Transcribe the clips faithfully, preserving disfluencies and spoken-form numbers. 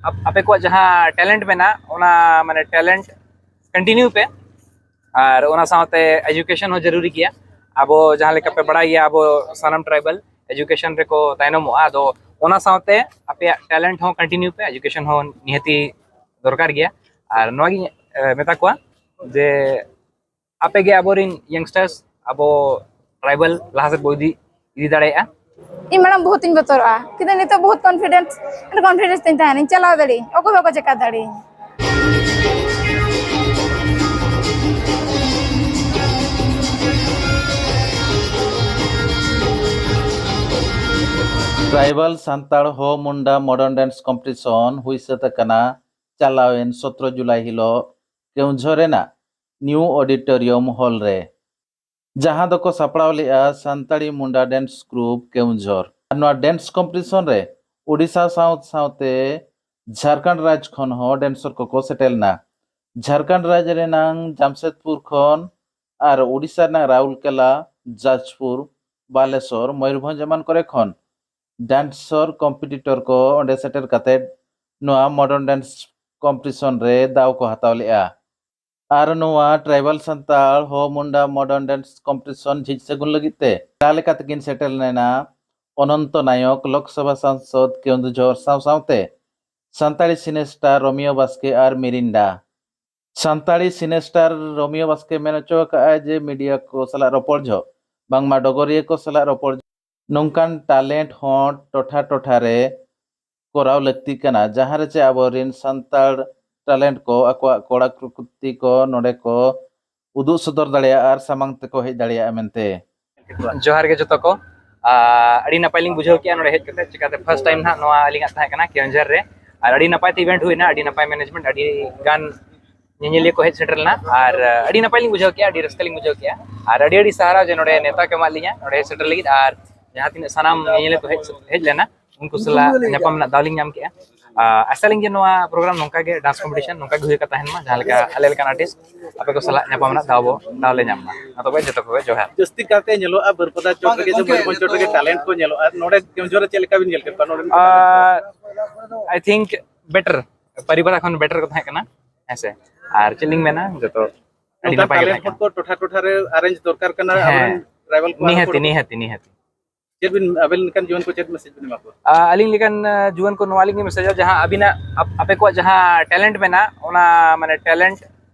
ᱟᱯ- ᱟᱯᱮ ᱠᱚᱣᱟᱜ ᱡᱟᱦᱟᱸ ᱴᱮᱞᱮᱱᱴ ᱢᱮᱱᱟᱜ, ᱚᱱᱟ ᱢᱟᱱᱮ ᱴᱮᱞᱮᱱᱴ ᱠᱚᱱᱴᱤᱱᱤᱭᱩ ᱯᱮ᱾ ᱟᱨ ᱚᱱᱟ ᱥᱟᱶᱛᱮ ᱮᱡᱩᱠᱮᱥᱚᱱ ᱦᱚᱸ ᱡᱟᱹᱨᱩᱨᱤ ᱜᱮᱭᱟ᱾ ᱟᱵᱚ ᱡᱟᱦᱟᱸ ᱞᱮᱠᱟ ᱯᱮ ᱵᱟᱲᱟᱭ ᱜᱮᱭᱟ, ᱟᱵᱚ ᱥᱟᱱᱟᱢ ᱴᱨᱟᱭᱵᱟᱞ ᱮᱡᱩᱠᱮᱥᱚᱱ ᱨᱮᱠᱚ ᱛᱟᱭᱱᱚᱢᱚᱜᱼᱟ᱾ ᱟᱫᱚ ᱚᱱᱟ ᱥᱟᱶᱛᱮ ᱟᱯᱮᱭᱟᱜ ᱴᱮᱞᱮᱱᱴ ᱦᱚᱸ ᱠᱚᱱᱴᱤᱱᱤᱭᱩ ᱯᱮ, ᱮᱡᱩᱠᱮᱥᱚᱱ ᱦᱚᱸ ᱱᱤᱦᱟᱹᱛᱤ ᱫᱚᱨᱠᱟᱨ ᱜᱮᱭᱟ᱾ ᱟᱨ ᱱᱚᱣᱟ ᱜᱤᱧ ᱮ, ᱢᱮᱛᱟ ᱠᱚᱣᱟ ᱡᱮ ᱟᱯᱮ ᱜᱮ ᱟᱵᱚᱨᱤᱱ ᱭᱟᱝᱥᱴᱟᱨᱥ, ᱟᱵᱚ ᱴᱨᱟᱭᱵᱟᱞ ᱞᱟᱦᱟ ᱥᱮᱫ ᱵᱚ ᱤᱫᱤ ᱤᱫᱤ ᱫᱟᱲᱮᱭᱟᱜᱼᱟ᱾ ᱤᱧ ᱢᱟᱲᱟᱝ ᱵᱚᱦᱩᱛ ᱤᱧ ᱵᱚᱛᱚᱨᱚᱜᱼᱟ, ᱠᱤᱱᱛᱩ ᱱᱤᱛᱚᱜ ᱵᱚᱦᱩᱛ ᱠᱚᱱᱯᱷᱤᱰᱮᱱᱥ, ᱠᱚᱱᱯᱷᱤᱰᱮᱱᱥ ᱛᱤᱧ ᱛᱟᱦᱮᱱᱟ, ᱤᱧ ᱪᱟᱞᱟᱣ ᱫᱟᱲᱮᱭᱟᱜᱼᱟᱹᱧ, ᱚᱠᱚᱭ ᱵᱟᱠᱚ ᱪᱮᱠᱟ ᱫᱟᱲᱮᱭᱟᱹᱧᱟ᱾ ᱴᱨᱟᱭᱵᱟᱞ ᱥᱟᱱᱛᱟᱲ ᱦᱚ ᱢᱩᱱᱰᱟ ᱢᱚᱰᱟᱨᱱ ᱰᱮᱱᱥ ᱠᱚᱢᱯᱤᱴᱤᱥᱚᱱ ᱦᱩᱭ ᱥᱟᱹᱛ ᱟᱠᱟᱱᱟ ᱪᱟᱞᱟᱣᱮᱱ ᱥᱚᱛᱨᱚ ᱡᱩᱞᱟᱭ ᱦᱤᱞᱳᱜ ᱠᱮᱣᱡᱷᱚᱨ ᱨᱮᱱᱟᱜ ᱱᱤᱭᱩ ᱚᱰᱤᱴᱳᱨᱤᱭᱟᱢ ᱦᱚᱞ ᱨᱮ, ᱡᱟᱦᱟᱸ ᱫᱚᱠᱚ ᱥᱟᱯᱲᱟᱣ ᱞᱮᱫᱼᱟ ᱥᱟᱱᱛᱟᱲᱤ ᱢᱩᱱᱰᱟ ᱰᱮᱱᱥ ᱜᱨᱩᱯ ᱠᱮᱣᱡᱷᱚᱨ᱾ ᱟᱨ ᱱᱚᱣᱟ ᱰᱮᱱᱥ ᱠᱚᱢᱯᱤᱴᱤᱥᱚᱱ ᱨᱮ ᱳᱰᱤᱥᱟ ᱥᱟᱶ ᱥᱟᱶᱛᱮ ᱡᱷᱟᱲᱠᱷᱚᱸᱰ ᱨᱟᱡᱽ ᱠᱷᱚᱱ ᱦᱚᱸ ᱰᱮᱱᱥᱚᱨ ᱠᱚᱠᱚ ᱥᱮᱴᱮᱨ ᱞᱮᱱᱟ᱾ ᱡᱷᱟᱲᱠᱷᱚᱸᱰ ᱨᱟᱡᱽ ᱨᱮᱱᱟᱝ ᱡᱟᱢᱥᱮᱫᱽᱯᱩᱨ ᱠᱷᱚᱱ ᱟᱨ ᱳᱰᱤᱥᱟ ᱨᱮᱱᱟᱜ ᱨᱟᱩᱨᱠᱮᱞᱟ, ᱡᱟᱡᱽᱯᱩᱨ, ᱵᱟᱞᱮᱥᱚᱨ, ᱢᱚᱭᱩᱨᱵᱷᱚᱸᱡᱽ ᱮᱢᱟᱱ ᱠᱚᱨᱮ ᱠᱷᱚᱱ ᱰᱮᱱᱥᱚᱨ ᱠᱚᱢᱯᱤᱴᱤᱴᱚᱨ ᱠᱚ ᱚᱸᱰᱮ ᱥᱮᱴᱮᱨ ᱠᱟᱛᱮ ᱱᱚᱣᱟ ᱢᱚᱰᱟᱨᱱ ᱰᱮᱱᱥ ᱠᱚᱢᱯᱤᱴᱤᱥᱚᱱ ᱨᱮ ᱫᱟᱣ ᱠᱚ ᱦᱟᱛᱟᱣ ᱞᱮᱫᱼᱟ᱾ ᱟᱨ ᱱᱚᱣᱟ ᱴᱨᱟᱭᱵᱟᱞ ᱥᱟᱱᱛᱟᱲ ᱦᱚ ᱢᱩᱱᱰᱟ ᱢᱚᱰᱟᱨᱱ ᱰᱮᱱᱥ ᱠᱚᱢᱯᱤᱴᱤᱥᱚᱱ ᱡᱷᱤᱡ ᱥᱟᱹᱜᱩᱱ ᱞᱟᱹᱜᱤᱫ ᱛᱮ ᱯᱮᱲᱟ ᱞᱮᱠᱟ ᱛᱮᱠᱤᱱ ᱥᱮᱴᱮᱨ ᱞᱮᱱᱟ ᱚᱱᱚᱱᱛᱚ ᱱᱟᱭᱚᱠ, ᱞᱳᱠᱥᱚᱵᱷᱟ ᱥᱟᱝᱥᱚᱫ ᱠᱮᱣᱱᱫᱩᱡᱷᱚᱨ ᱥᱟᱶ ᱥᱟᱶᱛᱮ ᱥᱟᱱᱛᱟᱲᱤ ᱥᱤᱱᱮᱥᱴᱟᱨ ᱨᱳᱢᱤᱭᱳ ᱵᱟᱥᱠᱮ ᱟᱨ ᱢᱤᱨᱤᱱᱰᱟ᱾ ᱥᱟᱱᱛᱟᱲᱤ ᱥᱤᱱᱮᱥᱴᱟᱨ ᱨᱳᱢᱤᱭᱳ ᱵᱟᱥᱠᱮ ᱢᱮᱱ ᱦᱚᱪᱚ ᱟᱠᱟᱫᱼᱟᱭ ᱡᱮ ᱢᱤᱰᱤᱭᱟ ᱠᱚ ᱥᱟᱞᱟᱜ ᱨᱚᱯᱚᱲ ᱡᱚᱦᱚᱜ ᱵᱟᱝᱢᱟ ᱰᱚᱜᱚᱨᱤᱭᱟᱹ ᱠᱚ ᱥᱟᱞᱟᱜ ᱨᱚᱯᱚᱲ ᱡᱚᱦᱚᱜ ᱱᱚᱝᱠᱟᱱ ᱴᱮᱞᱮᱱᱴ ᱦᱚᱸ ᱴᱚᱴᱷᱟ ᱴᱚᱴᱷᱟ ᱨᱮ ᱠᱚᱨᱟᱣ ᱞᱟᱹᱠᱛᱤ ᱠᱟᱱᱟ, ᱡᱟᱦᱟᱸ ᱨᱮ ᱪᱮ ᱟᱵᱚᱨᱮᱱ ᱥᱟᱱᱛᱟᱲ ᱴᱮᱞᱮᱱᱴ ᱠᱚ ᱟᱠᱚᱣᱟᱜ ᱠᱚᱲᱟ ᱠᱨᱤᱛᱤ ᱠᱚ ᱱᱚᱰᱮ ᱠᱚ ᱩᱫᱩᱜ ᱥᱚᱫᱚᱨ ᱫᱟᱲᱮᱭᱟᱜᱼᱟ ᱟᱨ ᱥᱟᱢᱟᱝ ᱛᱮᱠᱚ ᱦᱮᱡ ᱫᱟᱲᱮᱭᱟᱜᱼᱟ ᱢᱮᱱᱛᱮ᱾ ᱡᱚᱦᱟᱨ ᱜᱮ ᱡᱚᱛᱚ ᱠᱚ᱾ ᱟᱨ ᱟᱹᱰᱤ ᱱᱟᱯᱟᱭ ᱞᱤᱧ ᱵᱩᱡᱷᱟᱹᱣ ᱠᱮᱜᱼᱟ ᱱᱚᱰᱮ ᱦᱮᱡ ᱠᱟᱛᱮ᱾ ᱪᱤᱠᱟᱹᱛᱮ ᱯᱷᱟᱥᱴ ᱴᱟᱭᱤᱢ ᱱᱟᱦᱟᱜ ᱱᱚᱣᱟ ᱟᱹᱞᱤᱧᱟᱜ ᱛᱟᱦᱮᱸ ᱠᱟᱱᱟ ᱠᱮᱣᱚᱱᱡᱷᱚᱨ ᱨᱮ, ᱟᱨ ᱟᱹᱰᱤ ᱱᱟᱯᱟᱭ ᱛᱮ ᱤᱵᱷᱮᱱᱴ ᱦᱩᱭᱱᱟ, ᱟᱹᱰᱤ ᱱᱟᱯᱟᱭ ᱢᱮᱱᱮᱡᱽᱢᱮᱱᱴ, ᱟᱹᱰᱤ ᱜᱟᱱ ᱧᱮᱧᱮᱞᱤᱭᱟᱹ ᱠᱚ ᱦᱮᱡ ᱥᱮᱴᱮᱨ ᱞᱮᱱᱟ, ᱟᱨ ᱟᱹᱰᱤ ᱱᱟᱯᱟᱭ ᱞᱤᱧ ᱵᱩᱡᱷᱟᱹᱣ ᱠᱮᱜᱼᱟ, ᱟᱹᱰᱤ ᱨᱟᱹᱥᱠᱟᱹ ᱞᱤᱧ ᱵᱩᱡᱷᱟᱹᱣ ᱠᱮᱜᱼᱟ᱾ ᱟᱨ ᱟᱹᱰᱤ ᱟᱹᱰᱤ ᱥᱟᱨᱦᱟᱣ ᱡᱮ ᱱᱚᱰᱮ ᱱᱮᱣᱛᱟ ᱠᱚ ᱮᱢᱟᱜ ᱞᱤᱧᱟ ᱱᱚᱰᱮ ᱦᱮᱡ ᱥᱮᱴᱮᱨ ᱞᱟᱹᱜᱤᱫ, ᱟᱨ ᱡᱟᱦᱟᱸ ᱛᱤᱱᱟᱹᱜ ᱥᱟᱱᱟᱢ ᱧᱮᱧᱮᱞᱤᱭᱟᱹ ᱠᱚ ᱦᱮᱡ ᱦᱮᱡ ᱞᱮᱱᱟ, ᱩᱱᱠᱩ ᱥᱟᱞᱟᱜ ᱧᱟᱯᱟᱢ ᱨᱮᱱᱟᱜ ᱫᱟᱣ ᱞᱤᱧ ᱧᱟᱢ ᱠᱮᱜᱼᱟ᱾ ᱟᱨ ᱟᱥᱟᱭᱟᱞᱤᱧ ᱡᱮ ᱱᱚᱣᱟ ᱯᱨᱳᱜᱨᱟᱢ ᱱᱚᱝᱠᱟ ᱜᱮ, ᱰᱟᱱᱥ ᱠᱚᱢᱯᱤᱴᱤᱥᱚᱱ ᱱᱚᱝᱠᱟ ᱜᱮ ᱦᱩᱭ ᱟᱠᱟ ᱛᱟᱦᱮᱱ ᱢᱟ, ᱡᱟᱦᱟᱸ ᱞᱮᱠᱟ ᱟᱞᱮ ᱞᱮᱠᱟᱱ ᱟᱨᱴᱤᱥᱴ ᱟᱯᱮ ᱠᱚ ᱥᱟᱞᱟᱜ ᱧᱟᱯᱟᱢ ᱨᱮᱱᱟᱜ ᱫᱟᱣ ᱵᱚ ᱫᱟᱣ ᱞᱮ ᱧᱟᱢ ᱢᱟ᱾ ᱢᱟ ᱛᱚᱵᱮ ᱡᱚᱛᱚ ᱠᱚᱜᱮ ᱡᱚᱦᱟᱨ᱾ ᱡᱟᱹᱥᱛᱤ ᱠᱟᱨᱛᱮ ᱧᱮᱞᱚᱜᱼᱟ ᱵᱟᱹᱨᱯᱟᱫᱟ ᱪᱚᱴ ᱨᱮᱜᱮ ᱥᱮ ᱢᱚᱭᱩᱨᱵᱷᱚᱸᱡᱽ ᱪᱚᱴ ᱨᱮᱜᱮ ᱴᱮᱞᱮᱱᱴ ᱠᱚ ᱧᱮᱞᱚᱜᱼᱟ, ᱱᱚᱰᱮ ᱠᱮᱣᱚᱱᱡᱷᱚᱨ ᱨᱮ ᱪᱮᱫ ᱞᱮᱠᱟ ᱵᱤᱱ ᱧᱮᱞ ᱠᱮᱫ ᱠᱚᱣᱟ? ᱱᱚᱰᱮ ᱟᱭ ᱛᱷᱤᱝᱠ ᱵᱮᱴᱟᱨ, ᱯᱟᱹᱨᱤᱵᱟᱨᱟ ᱠᱷᱚᱱ ᱵᱮᱴᱟᱨ ᱠᱚ ᱛᱟᱦᱮᱸ ᱠᱟᱱᱟ᱾ ᱦᱮᱸ ᱥᱮ, ᱟᱨ ᱪᱮᱫ ᱞᱤᱧ ᱢᱮᱱᱟ, ᱡᱚᱛᱚ ᱟᱹᱰᱤ ᱱᱚᱝᱠᱟ ᱱᱟᱯᱟᱭ ᱜᱮ ᱴᱮᱞᱮᱱᱴ ᱛᱟᱦᱮᱸ ᱦᱚᱲ ᱠᱟᱱᱟ᱾ ᱠᱚ ᱴᱚᱴᱷᱟ ᱴᱚᱴᱷᱟ ᱨᱮ ᱟᱨᱮᱧᱡᱽ ᱫᱚᱨᱠᱟᱨ ᱠᱟᱱᱟ᱾ ᱦᱮᱸ᱾ ᱟᱵᱚᱨᱮᱱ ᱴᱨᱟᱭᱵᱟᱞ ᱠᱚᱣᱟᱜ ᱱᱤᱦᱟᱹᱛᱤ, ᱦᱚᱸ ᱱᱤᱦᱟᱹᱛᱤ, ᱱᱤᱦᱟᱹᱛᱤ᱾ ᱪᱮᱫ ᱵᱤᱱ, ᱟᱵᱮᱱ ᱞᱮᱠᱟᱱ ᱡᱩᱣᱟᱹᱱ ᱠᱚ ᱪᱮᱫ ᱢᱮᱥᱮᱡᱽ ᱵᱤᱱ ᱮᱢᱟ ᱠᱚᱣᱟ? ᱟ, ᱟᱹᱞᱤᱧ ᱞᱮᱠᱟᱱ, ᱟ, ᱡᱩᱣᱟᱹᱱ ᱠᱚ ᱱᱚᱣᱟ ᱞᱤᱧ ᱢᱮᱥᱮᱡᱟ, ᱡᱟᱦᱟᱸ ᱟᱹᱵᱤᱱᱟᱜ, ᱟᱯ-, ᱟᱯᱮ ᱠᱚᱣᱟᱜ ᱡᱟᱦᱟᱸ ᱴᱮᱞᱮᱱᱴ ᱢᱮᱱᱟᱜ, ᱚᱱᱟ ᱢᱟᱱᱮ ᱴᱮᱞᱮᱱᱴ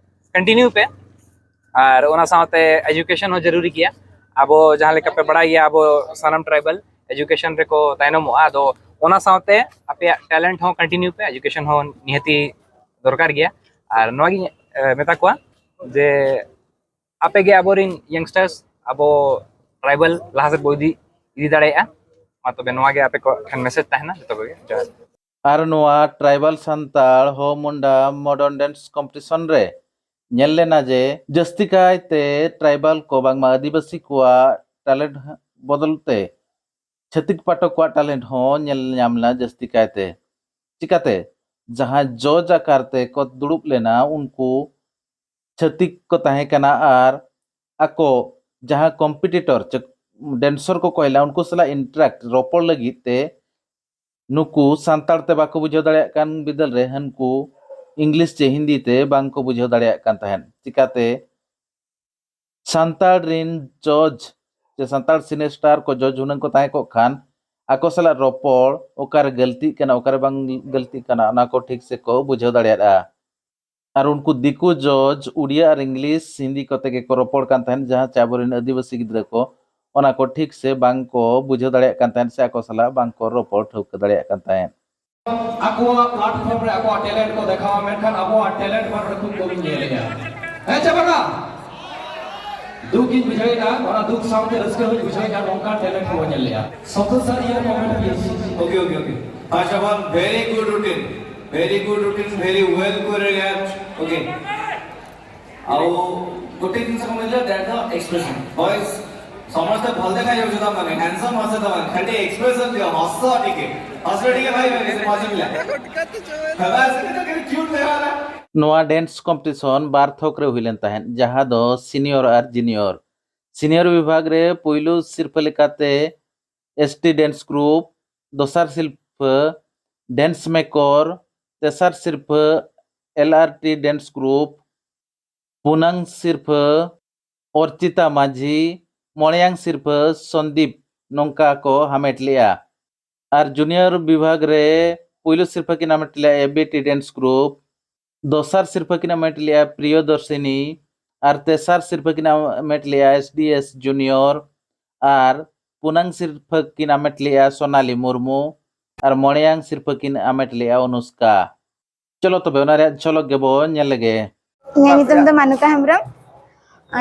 ᱠᱚᱱᱴᱤᱱᱤᱭᱩ ᱯᱮ᱾ ᱟᱨ ᱚᱱᱟ ᱥᱟᱶᱛᱮ ᱮᱡᱩᱠᱮᱥᱚᱱ ᱦᱚᱸ ᱡᱟᱹᱨᱩᱨᱤ ᱜᱮᱭᱟ᱾ ᱟᱵᱚ ᱡᱟᱦᱟᱸ ᱞᱮᱠᱟ ᱯᱮ ᱵᱟᱲᱟᱭ ᱜᱮᱭᱟ, ᱟᱵᱚ ᱥᱟᱱᱟᱢ ᱴᱨᱟᱭᱵᱟᱞ ᱮᱡᱩᱠᱮᱥᱚᱱ ᱨᱮᱠᱚ ᱛᱟᱭᱱᱚᱢᱚᱜᱼᱟ᱾ ᱟᱫᱚ ᱚᱱᱟ ᱥᱟᱶᱛᱮ ᱟᱯᱮᱭᱟᱜ ᱴᱮᱞᱮᱱᱴ ᱦᱚᱸ ᱠᱚᱱᱴᱤᱱᱤᱭᱩ ᱯᱮ, ᱮᱡᱩᱠᱮᱥᱚᱱ ᱦᱚᱸ ᱱᱤᱦᱟᱹᱛᱤ ᱫᱚᱨᱠᱟᱨ ᱜᱮᱭᱟ᱾ ᱟᱨ ᱱᱚᱣᱟᱜᱤᱧ, ᱮ, ᱢᱮᱛᱟ ᱠᱚᱣᱟ ᱡᱮ ᱟᱯᱮ ᱜᱮ ᱟᱵᱚᱨᱮᱱ ᱭᱟᱝᱥᱴᱟᱨᱥ, ᱟᱵᱚ ᱴᱨᱟᱭᱵᱟᱞ ᱞᱟᱦᱟ ᱥᱮᱫ ᱵᱚ ᱤᱫᱤ, ᱤᱫᱤ ᱫᱟᱲᱮᱭᱟᱜᱼᱟ᱾ ᱢᱟ ᱛᱚᱵᱮ ᱱᱚᱣᱟ ᱜᱮ ᱟᱯᱮ ᱠᱚ ᱴᱷᱮᱱ ᱢᱮᱥᱮᱡᱽ ᱛᱟᱦᱮᱱᱟ ᱡᱚᱛᱚ ᱠᱚᱜᱮ᱾ ᱡᱚᱦᱟᱨ᱾ ᱟᱨ ᱱᱚᱣᱟ ᱴᱨᱟᱭᱵᱟᱞ ᱥᱟᱱᱛᱟᱲ ᱦᱳ ᱢᱩᱱᱰᱟ ᱢᱚᱰᱟᱨᱱ ᱰᱮᱱᱥ ᱠᱚᱢᱯᱤᱴᱤᱥᱚᱱ ᱨᱮ ᱧᱮᱞ ᱞᱮᱱᱟ ᱡᱮ ᱡᱟᱹᱥᱛᱤ ᱠᱟᱭᱛᱮ ᱴᱨᱟᱭᱵᱟᱞ ᱠᱚ ᱵᱟᱝᱢᱟ ᱟᱹᱫᱤᱵᱟᱹᱥᱤ ᱠᱚᱣᱟᱜ ᱴᱮᱞᱮᱱᱴ ᱵᱚᱫᱚᱞ ᱛᱮ ᱪᱷᱟᱹᱛᱤᱠ ᱯᱟᱴᱷᱚᱠ ᱠᱚᱣᱟᱜ ᱴᱮᱞᱮᱱᱴ ᱦᱚᱸ ᱧᱮᱞ ᱧᱟᱢ ᱞᱮᱱᱟ ᱡᱟᱹᱥᱛᱤ ᱠᱟᱭᱛᱮ᱾ ᱪᱤᱠᱟᱛᱮ? ᱡᱟᱦᱟᱸ ᱡᱚᱡᱽ ᱟᱠᱟᱨ ᱛᱮ ᱠᱚ ᱫᱩᱲᱩᱵ ᱞᱮᱱᱟ, ᱩᱱᱠᱩ ᱪᱷᱟᱹᱛᱤᱠ ᱠᱚ ᱛᱟᱦᱮᱸ ᱠᱟᱱᱟ ᱟᱨ ᱟᱠᱚ ᱡᱟᱦᱟᱸ ᱠᱚᱢᱯᱤᱴᱤᱴᱚᱨ ᱪᱮ ᱰᱮᱱᱥᱚᱨ ᱠᱚ ᱠᱚᱭ ᱞᱮᱱᱟ, ᱩᱱᱠᱩ ᱥᱟᱞᱟᱜ ᱤᱱᱴᱟᱨᱟᱠᱴ, ᱨᱚᱯᱚᱲ ᱞᱟᱹᱜᱤᱫ ᱛᱮ ᱱᱩᱠᱩ ᱥᱟᱱᱛᱟᱲ ᱛᱮ ᱵᱟᱠᱚ ᱵᱩᱡᱷᱟᱹᱣ ᱫᱟᱲᱮᱭᱟᱜ ᱠᱟᱱ ᱵᱤᱫᱟᱹᱞ ᱨᱮ ᱦᱟᱹᱱᱠᱩ ᱤᱝᱞᱤᱥ ᱪᱮ ᱦᱤᱱᱫᱤ ᱛᱮ ᱵᱟᱝ ᱠᱚ ᱵᱩᱡᱷᱟᱹᱣ ᱫᱟᱲᱮᱭᱟᱜ ᱠᱟᱱ ᱛᱟᱦᱮᱸᱫ᱾ ᱪᱤᱠᱟᱛᱮ? ᱥᱟᱱᱛᱟᱲ ᱨᱤᱱ ᱡᱚᱡᱽ ᱪᱮ ᱥᱟᱱᱛᱟᱲ ᱥᱤᱱᱮ ᱥᱴᱟᱨ ᱠᱚ ᱡᱚᱡᱽ ᱦᱩᱱᱟᱹᱝ ᱠᱚ ᱛᱟᱦᱮᱸ ᱠᱚᱜ ᱠᱷᱟᱱ, ᱟᱠᱚ ᱥᱟᱞᱟᱜ ᱨᱚᱯᱚᱲ, ᱚᱠᱟᱨᱮ ᱜᱟᱹᱞᱛᱤᱜ ᱠᱟᱱᱟ, ᱚᱠᱟᱨᱮ ᱵᱟᱝ ᱜᱟᱹᱞᱛᱤᱜ ᱠᱟᱱᱟ, ᱚᱱᱟ ᱠᱚ ᱴᱷᱤᱠ ᱥᱮ ᱠᱚ ᱵᱩᱡᱷᱟᱹᱣ ᱫᱟᱲᱮᱭᱟᱜᱼᱟ᱾ ᱟᱨ ᱩᱱᱠᱩ ᱫᱤᱠᱩ ᱡᱚᱡᱽ ᱩᱲᱤᱭᱟ ᱟᱨ ᱤᱝᱞᱤᱥ, ᱦᱤᱱᱫᱤ ᱠᱚᱛᱮ ᱜᱮᱠᱚ ᱨᱚᱯᱚᱲ ᱠᱟᱱ ᱛᱟᱦᱮᱸᱫ, ᱡᱟᱦᱟᱸ ᱪᱮ ᱟᱵᱚᱨᱮᱱ ᱟᱹᱫᱤᱵᱟᱹᱥᱤ ᱜᱤᱫᱽᱨᱟᱹ ᱠᱚ ᱚᱱᱟ ᱠᱚ ᱴᱷᱤᱠ ᱥᱮ ᱵᱟᱝ ᱠᱚ ᱵᱩᱡᱷᱟᱹᱣ ᱫᱟᱲᱮᱭᱟᱜ ᱠᱟᱱ ᱛᱟᱦᱮᱸᱫ ᱥᱮ ᱟᱠᱚ ᱥᱟᱞᱟᱜ ᱵᱟᱝ ᱠᱚ ᱨᱚᱯᱚᱲ ᱴᱷᱟᱹᱣᱠᱟᱹ ᱫᱟᱲᱮᱭᱟᱜ ᱠᱟᱱ ᱛᱟᱦᱮᱸᱫ᱾ ᱟᱠᱚᱣᱟᱜ ᱯᱞᱟᱴᱯᱷᱚᱨᱢ ᱨᱮ ᱟᱠᱚᱣᱟᱜ ᱴᱮᱞᱮᱱᱴ ᱠᱚ ᱫᱮᱠᱷᱟᱣᱟ, ᱢᱮᱱᱠᱷᱟᱱ ᱟᱵᱚᱣᱟᱜ ᱴᱮᱞᱮᱱᱴ ᱢᱟ ᱱᱚᱰᱮ ᱠᱷᱩᱵ ᱠᱚᱢ ᱧᱮᱞᱮᱜᱼᱟ᱾ ᱦᱮᱸ ᱪᱮ ᱵᱟᱝᱟ? ᱫᱩᱠ ᱤᱧ ᱵᱩᱡᱷᱟᱹᱣᱮᱫᱼᱟ, ᱚᱱᱟ ᱫᱩᱠ ᱥᱟᱶᱛᱮ ᱨᱟᱹᱥᱠᱟᱹ ᱦᱚᱸᱧ ᱵᱩᱡᱷᱟᱹᱣᱮᱫᱼᱟ, ᱱᱚᱝᱠᱟᱱ ᱴᱮᱞᱮᱱᱴ ᱠᱚᱵᱚᱱ ᱧᱮᱞ ᱞᱮᱜᱼᱟ᱾ ᱥᱚᱛᱚ ᱥᱟᱨ, your comment please. Okay, okay, okay. First of all, very good routine, very good routine, very well choreographed. Okay. ଆଉ ଗୋଟେ ଜିନିଷ କଣ କହିଲେ, that the expression, boys ସମସ୍ତେ ଭଲ ଦେଖାଯାଉଛନ୍ତି, ମାନେ ହ୍ୟାଣ୍ଡସମ ହସ, ତମେ ଖାଲି ଏକ୍ସପ୍ରେସନ ଦିଅ, ହସ ଟିକେ, ହସ ଟିକେ ଭାଇ, ଭାଇ, ସେ ମଜା ପିଲା। ବାସ୍, ଟିକେ ତ ଖାଲି କ୍ୟୁଟ୍ ଦେଖାଗଲା। ᱱᱚᱣᱟ ᱰᱮᱱᱥ ᱠᱚᱢᱯᱤᱴᱤᱥᱚᱱ ᱵᱟᱨ ᱛᱷᱚᱠ ᱨᱮ ᱦᱩᱭ ᱞᱮᱱ ᱛᱟᱦᱮᱸᱫ, ᱡᱟᱦᱟᱸ ᱫᱚ ᱥᱤᱱᱤᱭᱚᱨ ᱟᱨ ᱡᱩᱱᱤᱭᱚᱨ᱾ ᱥᱤᱱᱤᱭᱚᱨ ᱵᱤᱵᱷᱟᱜᱽ ᱨᱮ ᱯᱩᱭᱞᱩ ᱥᱤᱨᱯᱷᱟᱹ ᱞᱮᱠᱟᱛᱮ ᱮᱥ ᱴᱤ ᱰᱮᱱᱥ ᱜᱨᱩᱯ, ᱫᱚᱥᱟᱨ ᱥᱤᱨᱯᱷᱟᱹ ᱰᱮᱱᱥ ᱢᱮᱠᱚᱨ, ᱛᱮᱥᱟᱨ ᱥᱤᱨᱯᱷᱟᱹ ᱮᱞ ᱟᱨ ᱴᱤ ᱰᱮᱱᱥ ᱜᱨᱩᱯ, ᱯᱩᱱᱟᱝ ᱥᱤᱨᱯᱷᱟᱹ ᱚᱨᱪᱤᱛᱟ ᱢᱟᱹᱡᱷᱤ, ᱢᱚᱬᱮᱭᱟᱝ ᱥᱤᱨᱯᱷᱟᱹ ᱥᱚᱱᱫᱤᱯ, ᱱᱚᱝᱠᱟ ᱠᱚ ᱦᱟᱢᱮᱴ ᱞᱮᱜᱼᱟ᱾ ᱟᱨ ᱡᱩᱱᱤᱭᱚᱨ ᱵᱤᱵᱷᱟᱜᱽ ᱨᱮ ᱯᱩᱭᱞᱩ ᱥᱤᱨᱯᱷᱟᱹ ᱠᱤᱱ ᱦᱟᱢᱮᱴ ᱞᱮᱜᱼᱟ A B T dance group, ᱫᱚᱥᱟᱨ ᱥᱤᱨᱯᱷᱟᱹ ᱠᱤᱱ ᱦᱟᱢᱮᱴ ᱞᱮᱜᱼᱟ ᱯᱨᱤᱭᱚᱫᱚᱨᱥᱤᱱᱤ, ᱟᱨ ᱛᱮᱥᱟᱨ ᱥᱤᱨᱯᱷᱟᱹ ᱠᱤᱱ ᱦᱟᱢᱮᱴ ᱞᱮᱜᱼᱟ ᱮᱥ ᱰᱤ ᱮᱥ ᱡᱩᱱᱤᱭᱚᱨ, ᱟᱨ ᱯᱩᱱᱟᱝ ᱥᱤᱨᱯᱷᱟᱹ ᱠᱤᱱ ᱦᱟᱢᱮᱴ ᱞᱮᱜᱼᱟ ᱥᱳᱱᱟᱞᱤ ᱢᱩᱨᱢᱩ, ᱟᱨ ᱢᱚᱬᱮᱭᱟᱝ ᱥᱤᱨᱯᱷᱟᱹ ᱠᱤᱱ ᱦᱟᱢᱮᱴ ᱞᱮᱜᱼᱟ ᱚᱱᱩᱥᱠᱟ᱾ ᱪᱚᱞᱚ ᱛᱚᱵᱮ ᱚᱱᱟ ᱨᱮᱭᱟᱜ ᱡᱷᱚᱞᱚᱠ ᱜᱮᱵᱚ ᱧᱮᱞ ᱞᱮᱜᱮ᱾ ᱤᱧᱟᱹᱜ ᱧᱩᱛᱩᱢ ᱫᱚ ᱢᱟᱱᱩᱠᱟ ᱦᱮᱢᱵᱨᱚᱢ᱾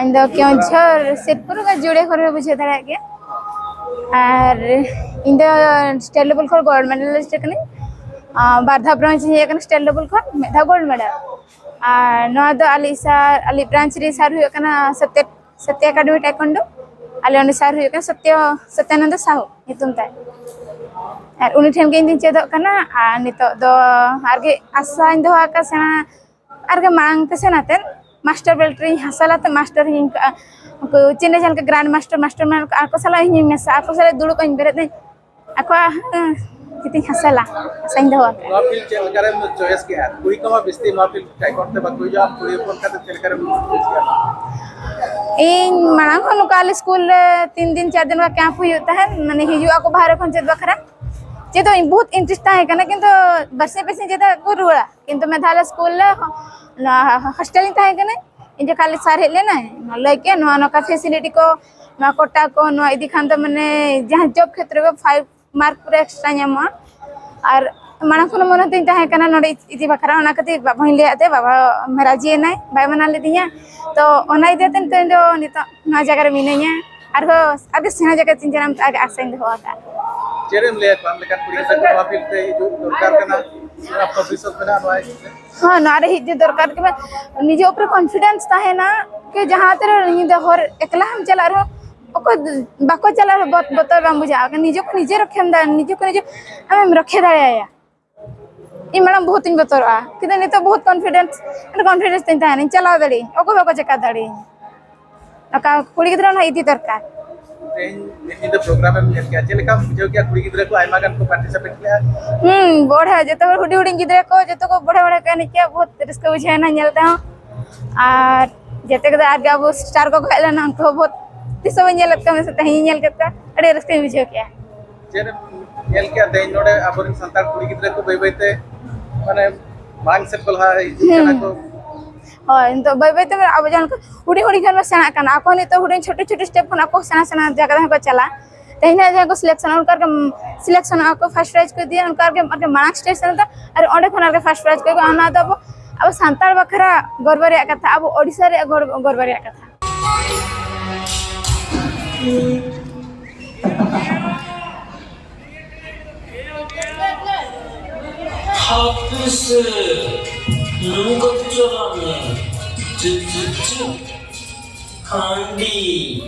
ᱤᱧ ᱫᱚ ᱠᱮᱣᱚᱱᱡᱷᱚᱨ ᱥᱤᱨᱯᱩᱨ ᱡᱩᱲᱮ ᱠᱷᱚᱱ ᱯᱮ ᱵᱩᱡᱷᱟᱹᱣ ᱫᱟᱲᱮᱭᱟᱜ ᱜᱮᱭᱟ᱾ ᱟᱨ ᱤᱧ ᱫᱚ ᱥᱴᱮᱴ ᱞᱮᱵᱮᱞ ᱠᱷᱚᱱ ᱜᱳᱞᱰ ᱢᱮᱰᱟᱞᱤᱥᱴ ᱠᱟᱹᱱᱟᱹᱧ᱾ ᱟᱨ ᱵᱟᱨ ᱫᱷᱟᱣ ᱵᱨᱚᱱᱡᱽ ᱤᱧ ᱦᱮᱡ ᱟᱠᱟᱱᱟ ᱥᱴᱮᱴ ᱞᱮᱵᱮᱞ ᱠᱷᱚᱱ, ᱢᱤᱫ ᱫᱷᱟᱣ ᱜᱳᱞᱰ ᱢᱮᱰᱟᱞ᱾ ᱟᱨ ᱱᱚᱣᱟ ᱫᱚ ᱟᱞᱮ ᱥᱟᱨ, ᱟᱞᱮ ᱵᱨᱟᱱᱪ ᱨᱮ ᱥᱟᱨ ᱦᱩᱭᱩᱜ ᱠᱟᱱᱟ ᱥᱚᱛᱭᱚ, ᱥᱚᱛᱭᱚ ᱮᱠᱟᱰᱮᱢᱤ ᱴᱟᱭᱠᱚᱱᱰᱳ᱾ ᱟᱞᱮ ᱚᱸᱰᱮ ᱥᱟᱨ ᱦᱩᱭᱩᱜ ᱠᱟᱱᱟ ᱥᱚᱛᱭᱚ, ᱥᱚᱛᱭᱟᱱᱚᱱᱫᱚ ᱥᱟᱦᱩ ᱧᱩᱛᱩᱢ ᱛᱟᱭ᱾ ᱟᱨ ᱩᱱᱤ ᱴᱷᱮᱱ ᱜᱮ ᱤᱧ ᱫᱩᱧ ᱪᱮᱫᱚᱜ ᱠᱟᱱᱟ᱾ ᱟᱨ ᱱᱤᱛᱚᱜ ᱫᱚ ᱟᱨᱜᱮ ᱟᱥᱟᱧ ᱫᱚᱦᱚ ᱟᱠᱟᱫ ᱥᱮᱬᱟ, ᱟᱨᱜᱮ ᱢᱟᱲᱟᱝ ᱛᱮ ᱥᱮᱱ ᱟᱛᱮᱫ ᱢᱟᱥᱴᱟᱨ ᱵᱮᱞᱴ ᱨᱮᱧ ᱦᱟᱥᱟ ᱞᱟᱛᱮ ᱢᱟᱥᱴᱟᱨ ᱤᱧ ᱠᱟᱜᱼᱟ᱾ ᱩᱱᱠᱩ ᱪᱮᱱᱱᱟᱭ ᱡᱟᱦᱟᱸ ᱞᱮᱠᱟ ᱜᱨᱟᱱᱰ ᱢᱟᱥᱴᱟᱨ, ᱢᱟᱥᱴᱟᱨ ᱢᱮᱱᱟᱜ ᱠᱚᱣᱟ, ᱟᱠᱚ ᱥᱟᱞᱟᱜ ᱤᱧ ᱢᱮᱥᱟᱜᱼᱟ, ᱟᱠᱚ ᱥᱟᱞᱟᱜ ᱫᱩᱲᱩᱵ ᱟᱹᱧ, ᱵᱮᱨᱮᱫ ᱟᱹᱧ, ᱟᱠᱚᱣᱟᱜ ᱦᱮᱸ, ᱡᱩᱫᱤᱧ ᱦᱟᱥᱟ ᱞᱟ, ᱟᱥᱟᱧ ᱫᱚᱦᱚ ᱟᱠᱟᱫᱼᱟ᱾ ᱱᱚᱣᱟ ᱯᱷᱤᱞᱰ ᱪᱮᱫ ᱞᱮᱠᱟᱨᱮᱢ ᱪᱚᱭᱮᱥ ᱠᱮᱜᱼᱟ? ᱠᱩᱲᱤ ᱠᱚᱢᱟ ᱵᱮᱥᱤ ᱱᱚᱣᱟ ᱯᱷᱤᱞᱰ ᱴᱟᱭᱠᱚᱱ ᱛᱮ ᱵᱟᱠᱚ ᱦᱤᱡᱩᱜᱼᱟ, ᱟᱢ ᱠᱩᱲᱤ ᱦᱚᱯᱚᱱ ᱠᱟᱛᱮ ᱪᱮᱫ ᱞᱮᱠᱟᱨᱮᱢ ᱵᱩᱡᱷᱟᱹᱣ ᱠᱮᱜᱼᱟ? ᱤᱧ ᱢᱟᱲᱟᱝ ᱠᱷᱚᱱ ᱱᱚᱝᱠᱟ ᱟᱞᱮ ᱥᱠᱩᱞ ᱨᱮ ᱛᱤᱱ ᱫᱤᱱ ᱪᱟᱨ ᱫᱤᱱ ᱱᱚᱝᱠᱟ ᱠᱮᱢᱯ ᱦᱩᱭᱩᱜ ᱛᱟᱦᱮᱸᱫ, ᱢᱟᱱᱮ ᱦᱤᱡᱩᱜ ᱟᱠᱚ ᱵᱟᱦᱨᱮ ᱠᱷᱚᱱ ᱪᱮᱫ ᱵᱟᱠᱷᱨᱟ᱾ ᱪᱮᱫ ᱫᱚ ᱤᱧ ᱵᱚᱦᱩᱛ ᱤᱱᱴᱟᱨᱮᱥᱴ ᱛᱟᱦᱮᱸ ᱠᱟᱱᱟ, ᱠᱤᱱᱛᱩ ᱵᱟᱨᱥᱤᱧ ᱵᱟᱨᱥᱤᱧ ᱪᱮᱫᱟᱜ ᱠᱚ ᱨᱩᱣᱟᱹᱲᱟ, ᱠᱤᱱᱛᱩ ᱢᱤᱫ ᱫᱷᱟᱣ ᱟᱞᱮ ᱥᱠᱩᱞ ᱨᱮ ᱱᱚᱣᱟ ᱦᱳᱥᱴᱮᱞ ᱨᱤᱧ ᱛᱟᱦᱮᱸ ᱠᱟᱱᱟ᱾ ᱤᱧ ᱡᱚᱠᱷᱚᱱ ᱟᱞᱮ ᱥᱟᱨ ᱦᱮᱡ ᱞᱮᱱᱟᱭ, ᱞᱟᱹᱭ ᱠᱮᱫ ᱱᱚᱣᱟ ᱱᱚᱝᱠᱟ ᱯᱷᱮᱥᱤᱞᱤᱴᱤ ᱠᱚ, ᱱᱚᱣᱟ ᱠᱳᱴᱟ ᱠᱚ, ᱱᱚᱣᱟ ᱤᱫᱤ ᱠᱷᱟᱱ ᱫᱚ ᱢᱟᱱᱮ ᱡᱟᱦᱟᱸ ᱡᱚᱵ ᱠᱷᱮᱛᱨᱮ ᱨᱮ ᱯᱷᱟᱭᱤᱵᱷ ᱢᱟᱨᱠ ᱯᱩᱨᱟᱹ ᱮᱠᱥᱴᱨᱟ ᱧᱟᱢᱚᱜᱼᱟ᱾ ᱟᱨ ᱢᱟᱲᱟᱝ ᱠᱷᱚᱱ ᱢᱚᱱᱮ ᱛᱤᱧ ᱛᱟᱦᱮᱸ ᱠᱟᱱᱟ ᱱᱚᱰᱮ ᱤᱫᱤ ᱵᱟᱠᱷᱨᱟ, ᱚᱱᱟ ᱠᱷᱟᱹᱛᱤᱨ ᱵᱟᱵᱟᱧ ᱞᱟᱹᱭᱟᱫ ᱛᱮ ᱵᱟᱵᱟ ᱨᱟᱡᱤ ᱮᱱᱟᱭ, ᱵᱟᱭ ᱢᱟᱱᱟ ᱞᱮᱫᱤᱧᱟ᱾ ᱛᱚ ᱚᱱᱟ ᱤᱫᱤ ᱠᱟᱛᱮ ᱱᱤᱛᱚᱜ ᱤᱧ ᱫᱚ ᱱᱤᱛᱚᱜ ᱱᱚᱣᱟ ᱡᱟᱭᱜᱟ ᱨᱮ ᱢᱤᱱᱟᱹᱧᱟ, ᱟᱨᱦᱚᱸ ᱟᱹᱰᱤ ᱥᱮᱬᱟ ᱡᱟᱭᱜᱟ ᱛᱤᱧ ᱡᱟᱱᱟᱢ ᱛᱮ ᱟᱜᱮ ᱟᱥᱟᱧ ᱫᱚᱦᱚ ᱟᱠᱟᱫᱼᱟ᱾ ᱪᱮᱫ ᱮᱢ ᱞᱟᱹᱭᱟ ᱠᱚᱣᱟ ᱞᱮᱠᱟᱱ ᱠᱩᱲᱤ ᱜᱤᱫᱽᱨᱟᱹ ᱠᱚ ᱱᱚᱣᱟ ᱯᱷᱤᱞᱰ ᱛᱮ ᱦᱤᱡᱩᱜ ᱫᱚᱨᱠᱟᱨ ᱠᱟᱱᱟ, ᱱᱚᱣᱟ ᱵᱷᱚᱵᱤᱥᱥᱚᱛ ᱢᱮᱱᱟᱜᱼᱟ ᱱᱚᱣᱟ ᱤᱫᱤ ᱛᱮ? ᱦᱚᱸ, ᱱᱚᱣᱟ ᱨᱮ ᱦᱤᱡᱩᱜ ᱫᱚᱨᱠᱟᱨ ᱠᱟᱱᱟ᱾ ᱱᱤᱡᱮ ᱩᱯᱨᱮ ᱠᱚᱱᱯᱷᱤᱰᱮᱱᱥ ᱛᱟᱦᱮᱱᱟ, ᱠᱤ ᱡᱟᱦᱟᱸ ᱛᱤᱨᱮ ᱧᱤᱫᱟᱹ ᱦᱚᱨ ᱮᱠᱞᱟ ᱦᱚᱸᱢ ᱪᱟᱞᱟᱜ ᱨᱮᱦᱚᱸ ᱚᱠᱚᱭ ᱵᱟᱠᱚ ᱪᱟᱞᱟᱜ ᱨᱮᱦᱚᱸ ᱵᱚᱛ-, ᱵᱚᱛᱚᱨ ᱵᱟᱢ ᱵᱩᱡᱷᱟᱹᱜᱼᱟ᱾ ᱱᱤᱡᱮ ᱠᱚ ᱱᱤᱡᱮ ᱨᱚᱠᱷᱮᱢ ᱫᱟ-, ᱱᱤᱡᱮ ᱠᱚ ᱱᱤᱡᱮ ᱟᱢᱮᱢ ᱨᱚᱠᱷᱮ ᱫᱟᱲᱮᱭᱟᱭᱟ᱾ ᱤᱧ ᱢᱟᱲᱟᱝ ᱵᱚᱦᱩᱛ ᱤᱧ ᱵᱚᱛᱚᱨᱚᱜᱼᱟ, ᱠᱤᱱᱛᱩ ᱱᱤᱛᱚᱜ ᱵᱚᱦᱩᱛ ᱠᱚᱱᱯᱷᱤᱰᱮᱱᱥ, ᱠᱚᱱᱯᱷᱤᱰᱮᱱᱥ ᱛᱤᱧ ᱛᱟᱦᱮᱱᱟ, ᱤᱧ ᱪᱟᱞᱟᱣ ᱫᱟᱲᱮᱭᱟᱜᱼᱟᱹᱧ, ᱚᱠᱚᱭ ᱵᱟᱠᱚ ᱪᱮᱠᱟ ᱫᱟᱲᱮᱭᱟᱹᱧᱟ᱾ ᱱᱚᱝᱠᱟ ᱠᱩᱲᱤ ᱜᱤᱫᱽᱨᱟᱹ ᱚᱱᱟ ᱤᱫᱤ ᱫᱚᱨᱠᱟᱨ᱾ ᱛᱮᱦᱮᱧ ᱢᱤᱫ ᱧᱤᱫᱟᱹ ᱯᱨᱳᱜᱨᱟᱢ ᱮᱢ ᱧᱮᱞ ᱠᱮᱜᱼᱟ, ᱪᱮᱫ ᱞᱮᱠᱟᱢ ᱵᱩᱡᱷᱟᱹᱣ ᱠᱮᱜᱼᱟ? ᱠᱩᱲᱤ ᱜᱤᱫᱽᱨᱟᱹ ᱠᱚ ᱟᱭᱢᱟ ᱜᱟᱱ ᱠᱚ ᱯᱟᱨᱴᱤᱥᱤᱯᱮᱴ ᱞᱮᱜᱼᱟ᱾ ᱦᱩᱸ, ᱵᱚᱲᱦᱮ, ᱡᱚᱛᱚ ᱦᱚᱲ ᱦᱩᱰᱤᱧ ᱦᱩᱰᱤᱧ ᱜᱤᱫᱽᱨᱟᱹ ᱠᱚ ᱡᱚᱛᱚ ᱠᱚ ᱵᱚᱲᱦᱮ ᱵᱚᱲᱦᱮ ᱠᱚ ᱮᱱᱮᱡ ᱠᱮᱜᱼᱟ, ᱵᱚᱦᱩᱛ ᱨᱟᱹᱥᱠᱟᱹ ᱵᱩᱡᱷᱟᱹᱣ ᱮᱱᱟ ᱧᱮᱞ ᱛᱮᱦᱚᱸ᱾ ᱟᱨ ᱡᱮᱛᱮ ᱠᱚᱫᱚ ᱟᱨᱜᱮ ᱟᱵᱚ ᱥᱴᱟᱨ ᱠᱚᱠᱚ ᱦᱮᱡ ᱞᱮᱱᱟ, ᱩᱱᱠᱩ ᱦᱚᱸ ᱵᱚᱦᱩᱛ ᱛᱤᱥ ᱦᱚᱸ ᱵᱟᱹᱧ ᱧᱮᱞ ᱞᱮᱫ ᱠᱚᱣᱟ, ᱢᱮᱱᱥᱮ ᱛᱮᱦᱮᱧ ᱤᱧ ᱧᱮᱞ ᱠᱮᱫ ᱠᱚᱣᱟ, ᱟᱹᱰᱤ ᱨᱟᱹᱥᱠᱟᱹᱧ ᱵᱩᱡᱷᱟᱹᱣ ᱠᱮᱜᱼᱟ᱾ ᱪᱮᱫ ᱮᱢ ᱧᱮᱞ ᱠᱮᱜᱼᱟ ᱛᱮᱦᱮᱧ ᱱᱚᱰᱮ ᱟᱵᱚᱨᱮᱱ ᱥᱟᱱᱛᱟᱲ ᱠᱩᱲᱤ ᱜᱤᱫᱽᱨᱟᱹ ᱠᱚ ᱵᱟᱹᱭ ᱵᱟᱹᱭ ᱛᱮ ᱢᱟᱱᱮ ᱢᱟᱲᱟᱝ ᱥᱮᱫ ᱠᱚ ᱞᱟᱦᱟ ᱤᱫᱤᱜ ᱠᱟᱱᱟ ᱠᱚ? ᱦᱳᱭ, ᱱᱤᱛᱚᱜ ᱵᱟᱹᱭ ᱵᱟᱹᱭ ᱛᱮ ᱟᱵᱚ ᱡᱟᱦᱟᱸ ᱞᱮᱠᱟ ᱦᱩᱰᱤᱧ ᱦᱩᱰᱤᱧ ᱠᱷᱚᱱ ᱵᱚᱱ ᱥᱮᱬᱟᱜ ᱠᱟᱱᱟ, ᱟᱠᱚ ᱱᱤᱛᱚᱜ ᱦᱩᱰᱤᱧ ᱪᱷᱳᱴᱳ ᱪᱷᱳᱴᱳ ᱥᱴᱮᱯ ᱠᱷᱚᱱ ᱟᱠᱚ ᱥᱮᱬᱟ ᱥᱮᱬᱟ ᱡᱟᱭᱜᱟ ᱨᱮᱦᱚᱸ ᱠᱚ ᱪᱟᱞᱟᱜᱼᱟ᱾ ᱛᱮᱦᱮᱧ ᱱᱟᱜ ᱡᱟᱦᱟᱸ ᱠᱚ ᱥᱤᱞᱮᱠᱥᱚᱱ, ᱚᱱᱠᱟ ᱜᱮ ᱥᱤᱞᱮᱠᱥᱚᱱᱚᱜᱼᱟ ᱠᱚ, ᱯᱷᱟᱥᱴ ᱯᱨᱟᱭᱤᱡᱽ ᱠᱚ ᱤᱫᱤᱭᱟ, ᱚᱱᱠᱟ ᱜᱮ ᱟᱨᱠᱤ ᱢᱟᱲᱟᱝ ᱥᱴᱮᱡᱽ ᱥᱮᱱ ᱫᱚ ᱟᱨ ᱚᱸᱰᱮ ᱠᱷᱚᱱ ᱟᱨᱠᱤ ᱯᱷᱟᱥᱴ ᱯᱨᱟᱭᱤᱡᱽ ᱠᱚ ᱟᱹᱜᱩᱭᱟ᱾ ᱚᱱᱟ ᱫᱚ ᱟᱵᱚ, ᱟᱵᱚ ᱥᱟᱱᱛᱟᱲ ᱵᱟᱠᱷᱨᱟ ᱜᱚᱨᱵᱚ ᱨᱮᱭᱟᱜ ᱠᱟᱛᱷᱟ, ᱟᱵᱚ ᱳᱰᱤᱥᱟ ᱨᱮᱭᱟᱜ ᱜᱚᱨᱵᱚ, ᱜᱚᱨᱵᱚ ᱨᱮᱭᱟᱜ ᱠᱟᱛᱷᱟ᱾ ᱦᱟᱯᱮᱥᱮ, ᱱᱚᱝᱠᱟ ᱛᱮ ᱪᱟᱞᱟᱜ ᱢᱮ᱾ ᱪᱩᱯ, ᱪᱩᱯ, ᱪᱩᱯ᱾ ᱦᱟᱺᱰᱤ᱾